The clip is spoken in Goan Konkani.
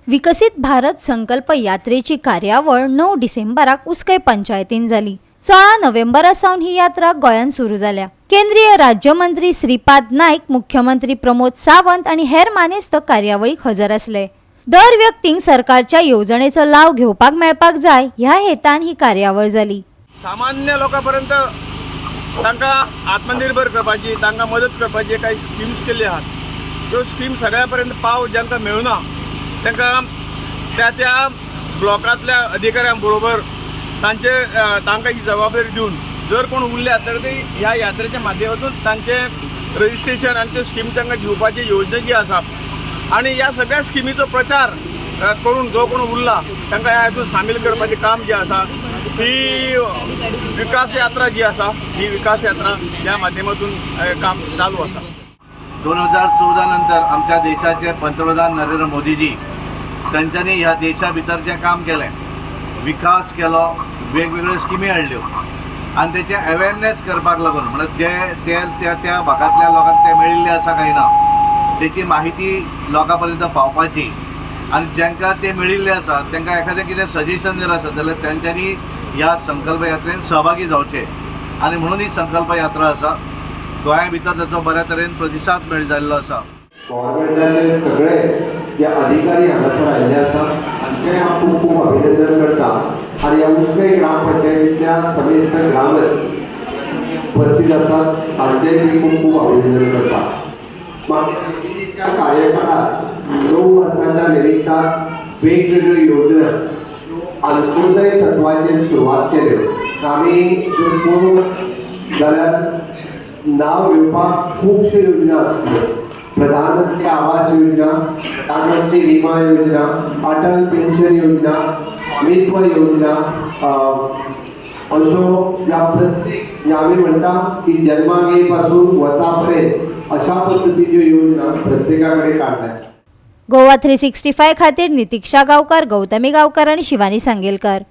विकसीत भारत संकल्प यात्रेची कार्यावळ 9 डिसेंबराक उसकय पंचायतीन जाली. 16 नोव्हेंबरा सावन ही यात्रा गोंयांत सुरू जाल्या. केंद्रीय राज्यमंत्री श्रीपाद नायक, मुख्यमंत्री प्रमोद सावंत आनी हेर मानेस्त कार्यावळीक हजर आसले. दर व्यक्तींक सरकारच्या येवजणेचो लाव घेवपाक मेळपाक जाय ह्या हेतान ही कार्यावळ जाली. सामान्य लोकां पर्यंत तांकां आत्मनिर्भर करपाची, तांकां मदत करपाची काही स्किम्स केल्ली आहात. त्यो स्कीम सगळ्या पर्यंत पाव जांकां मेळना तांकां त्या त्या ब्लॉकांतल्या अधिकाऱ्यां बरोबर तांचे तांकां ही जबाबदारी दिवन जर कोण उरल्या तर ती ह्या यात्रेच्या माध्यमातून तांचें रजिस्ट्रेशन आनी त्यो स्कीम तांकां दिवपाची योजना जी आसा आनी ह्या सगळ्या स्किमीचो प्रचार करून जो कोण उरला तांकां ह्या हितून सामील करपाचें काम जें आसा, ही विकास यात्रा जी आसा, ही विकास यात्रा ह्या माध्यमातून काम चालू आसा. 2014 नंतर आमच्या देशाचे पंतप्रधान नरेंद्र मोदीजी तांच्यांनी ह्या देशा भितर जें काम केलें, विकास केलो, वेगवेगळ्यो स्किमी हाडल्यो आनी तेचें अवेरनेस करपाक लागून, म्हणल्यार जे ते त्या त्या भागांतल्या लोकांक ते मेळिल्ले आसा काय ना तेची माहिती लोकां पर्यंत पावपाची आनी जांकां ते मेळिल्ले आसा तांकां एखादें कितें सजेशन जर आसत जाल्यार तांच्यांनी ह्या संकल्प यात्रेन सहभागी जावचें आनी म्हणून ही संकल्प यात्रा आसा. गोंया भितर ताचो बऱ्या तरेन प्रतिसाद मेळ जाल्लो आसा. गव्हर्मेंटाचे सगळे जे अधिकारी हांगासर आयिल्ले आसा, तांचें हांव खूब खूब अभिनंदन करता आनी ह्या उसगांव ग्रामपंचायतींतल्या समेस्त ग्रामस्थ उपस्थित आसात, तांचेंय बी खूब खूब अभिनंदन करता. मागीर कार्यकाळात 9 वर्साच्या निमित्तान वेगवेगळ्यो योजना अंत्योदय तत्वाचेर सुरवात केल्यो. आमी जर पळोवंक जाल्यार नाव घेवपाक खुबश्यो योजना आसल्यो: प्रधानमंत्री आवास योजना, प्रधानमंत्री विमा योजना, अटल पेन्शन योजना, स्वामित्व योजना, अश्यो ह्या प्रत्येक आमी म्हणटा की जन्माक येई पासून वचा पर्यंत अशा पद्दतीच्यो योजना प्रत्येका कडेन काडल्या. गोवा 365 खातीर नितिक्षा गांवकार, गौतमी गांवकार आनी शिवानी सांगेलकार.